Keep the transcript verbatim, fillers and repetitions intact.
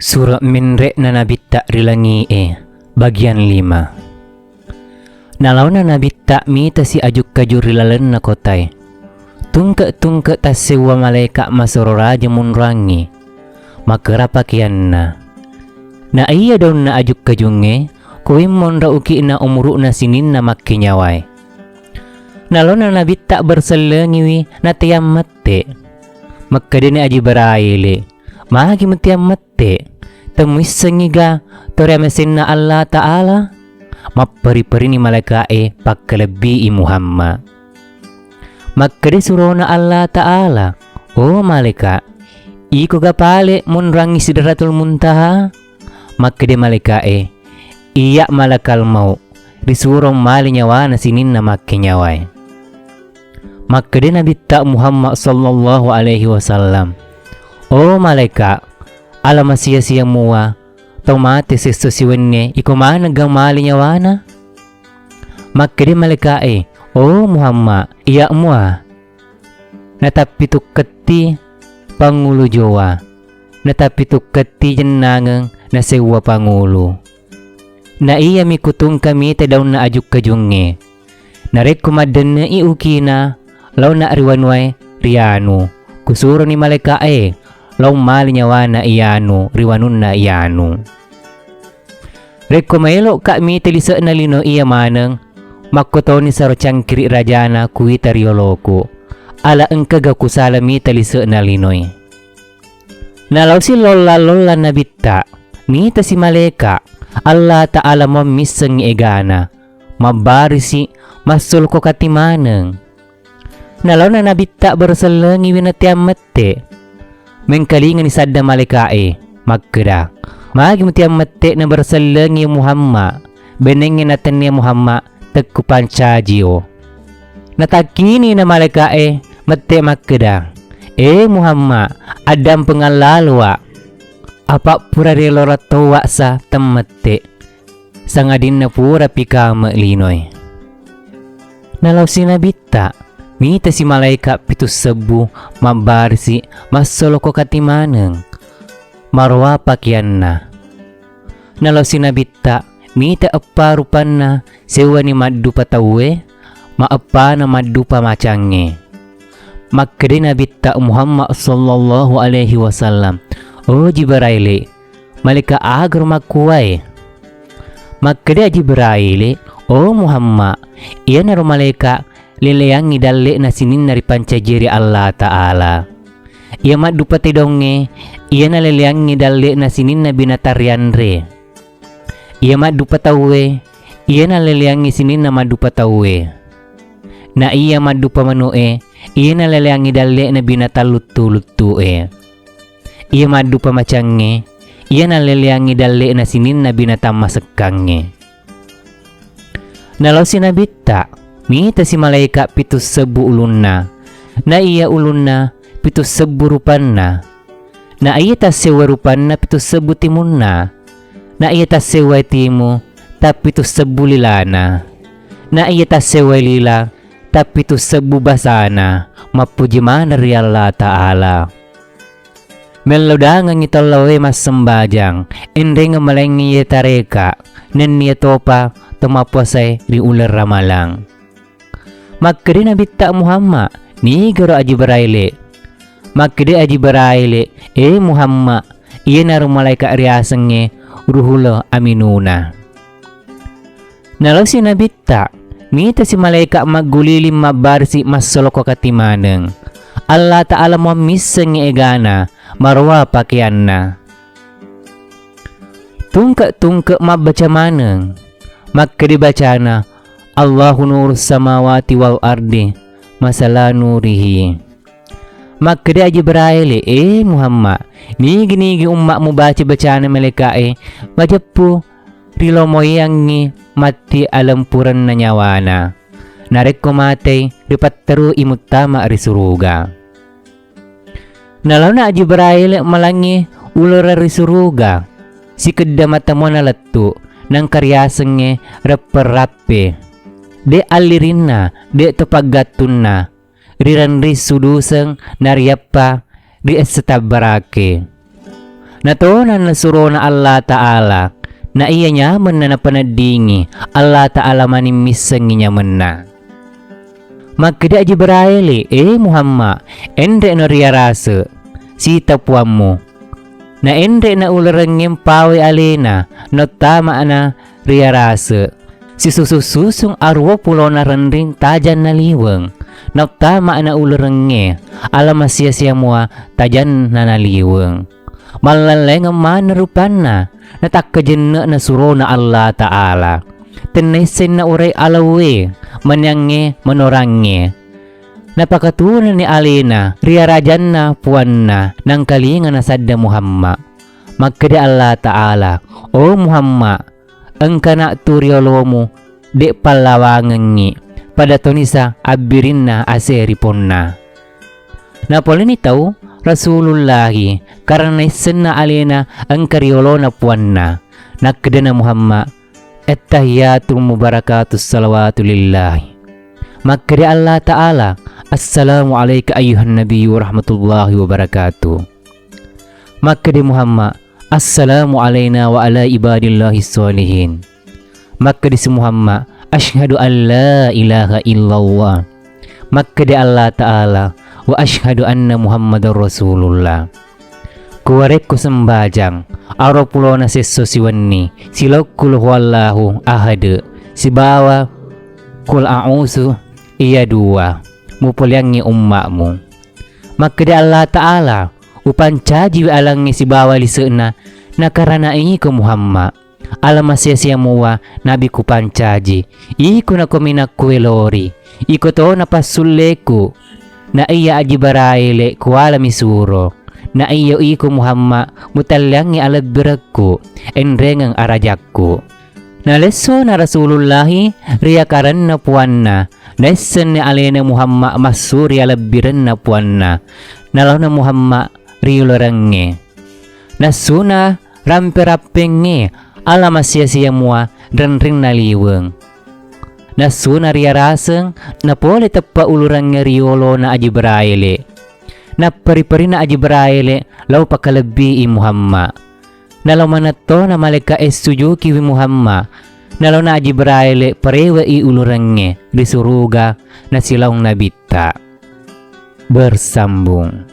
Sura' menre'na Nabitta ri langi'e, bagian lima. Nalaona Nabitta mitasi ajukka-jung ri lalenna kotae. Tungke-tungke tassewwa malaeka' masoro raja monroangngi. Makera pakeanna. Na iya daunna ajukka-jungnge, kuwimmonro uki'na umuru'na sininna makkenyawae. Nalaona Nabitta bersellengiwi nateang mette'. Makkedani Ajibraile, "Magi muteang mette'? Temmuissengngiga toriamasenna Allah Ta'ala?" Mapperi-perini malaeka'e pakkalebbii Muhammad. Makkeda surona Allah Ta'ala, "O malaeka', ikoga pale monroangngi Sidratul Muntaha?" Makkeda malaeka'e, "Iya' malakal maut, risuro male nyawana sininna makkenyawae." Makkeda Nabitta Muhammad sallallahu alaihi wasallam, "O malaeka', ala masia-sia mua, tau mate siesso siwennie iko manengga male nyawana?" Makkeda malaeka'e, "O Muhammad, iya' mua." Natappitukketti pangulu jowa, natappitukketti jennangeng nasewwa pangulu. Na iyami kutungka mita daunna ajukka-jungnge. Narekko maddenne'i ukina, laona ri wanuae ri anu. Kusuroni malaeka'e lao mali nyawana iyanu ri wanunna iyanu. Rekko maelo'ka mita lise'na lino iya maneng, makkotoni saro cangkiri' rajana kuwita ri yoloku. Ala engkaga kusala mita lise'na linoe. Nalaosi lollang-lollang Nabitta, mitasi malaeka', Allah Ta'ala muammissengngi egana, mabbarisi, massolokokati maneng. Nalaona Nabitta bersellengiwi nateang mette'. Mengkalingani sadda malaeka'e, makkeda, "Magi muteang mette' nabersellengi Muhammad? Benengnge natennia Muhammad tekku pancajio." Natakkini na malaeka'e mette' makkeda, "E Muhammad, addampengeng laloa'. Apa' pura rielorang towa' sa temmette', sangadinna purapi kame' linoe." Nalaosi Nabitta, mitasi malaeka' pitu sebbu mabbarisi massolokokati maneng. Marowa pakeanna. Nalaosi Nabitta, mita eppa rupanna, sewwani maddupa tauwe, maeppana maddupa macangnge. Makkedai Nabitta Muhammad sallallahu alaihi wasallam, "O Jibraile, malaeka' agaro makkuwae?" Makkeda Jibraile, "O Muhammad, iyanaro malaeka' leleangngi dalle'na sininna ripancajie ri Allah Ta'ala. Iya maddupa tedongnge, iyana leleangngi dalle'na sininna binatang rianre. Iya maddupa tauwe, iyana leleangngi sininna maddupa tauwe. Na iya maddupa manu'e, iyana leleangngi dalle'na binatang luttu-luttu'e. Iya maddupa macangnge, iyana leleangngi dalle'na sininna binatang masekkangnge." Nalaosi Nabitta, mitasi malaeka' pitu sebbu ulunna, na iya ulunna pitu sebbu rupanna, na iya tassewwa rupanna pitu sebbu timunna, na iya tassewwa timu tappitu sebbu lilana, na iya tassewwa lila tappitu sebbu basana, mappuji maneng ri Allah Ta'ala. Mellodangengngi tau laoe massembajang, enrengeng malengngi iye tareka, nenniya topa to mappuasae ri uleng Ramalang. Makkeda Nabitta Muhammad, "Nigaro Ajibraile?" Makkeda Ajibraile, "E Muhammad, iyanaro malaeka' riasengnge Ruhul Aminuna." Nalosi Nabitta, mitasi malaeka' magguliling mabbarisi massolokokati maneng. Allah Ta'ala muammissengngi egana, marowa pakeanna. Tungke-tungke mabbaca maneng. Makkeda bacana, "Allahu nurus samawati wal ardi, masala nurihi." Makkeda Jibrail, "E Muhammad, nigi-nigi umma'mu baca-bacana malaeka'e, majeppu rilomoiyangngi matti alempurenna nyawana. Narekko matei, ripatterui muttama ri suruga." Nalaona Jibrail malangngi ulureng ri suruga, sikedda mata muana lettu, nangka riasengnge reppeng rappe. De' allirinna, de' to paggattunna, rirenri suduseng nariappa ri esse tabbarake. Natonanna surona Allah Ta'ala, na iya nyamenna napaneddingi, Allah Ta'ala maning missengngi nyamenna. Makkeda Jibraele, "E Muhammad, enre'no riyarase sita puammu." Na enre'na ulerengnge mpawai alena, nauttama'na riyarase. Sisusu-susung aruwa pulona renring tajang naliweng. Nauttama'na ulerengnge, ala masia-sia mua tajang nanaliweng. Mallallengeng maneng rupanna, natakkajenne'na surona Allah Ta'ala. Tennaissenna urai alauwe, maniangnge manorangnge. Napakatunani alena ri arajanna puanna, nangkalinga nasadda Muhammad. Makkeda Allah Ta'ala, "O Muhammad, engkana tu riolomu de' pallawangengngi, pada tonisa abbirinna ase ri ponna." Napoleni tau Rasulullahi karena naissenna alena engka riolona puanna. Nakkedana Muhammad, "Attahiyatul mubarakatus salawatu lillahi." Makkeda Allah Ta'ala, "Assalamu alaika ayyuhan nabiyyu wa rahmatullahi wa barakatuh." Makkeda Muhammad, "Assalamu alaina wa ala ibadillahi sholihin." Makkeda si Muhammad, "Asyhadu an la ilaha illallah." Makkeda Allah Ta'ala, "Wa asyhadu anna Muhammadar Rasulullah." Kuwarekko sembajang, aro pulona sesso siwenni, silokku Allahu Ahad, sibawa Qul a'udzu iya dua, mupoleangngi umma'mu. Makkeda Allah Ta'ala, "Upancajiwi alangnge sibawa lise'na, nakarana iko Muhammad. Ala masia-sia mua nabi kupancaji, iko nakominakku welori, iko tona passulleku, na iya Ajibaraele kualami suro, na iya iko Muhammad mutalliangngi alebbirekku, enrengeng arajakku." Nalessona Rasulullahi ri akaranna puanna, naissenni alena Muhammad massu ri alebbirenna puanna, nalaona Muhammad ri ulerengnge. Nassuna rampe-rappengnge ala masia-sia mua renring naliweng. Nassuna riaraseng napole teppa ulurengnge ri yolona Ajibaraele. Napperi-perina Ajibaraele lao pakalebbii Muhammad. Nalao manettona malaika essujukiwi Muhammad. Nalaona Ajibaraele parewe'i ulurengnge ri suruga nasilaong nabitta. Bersambung.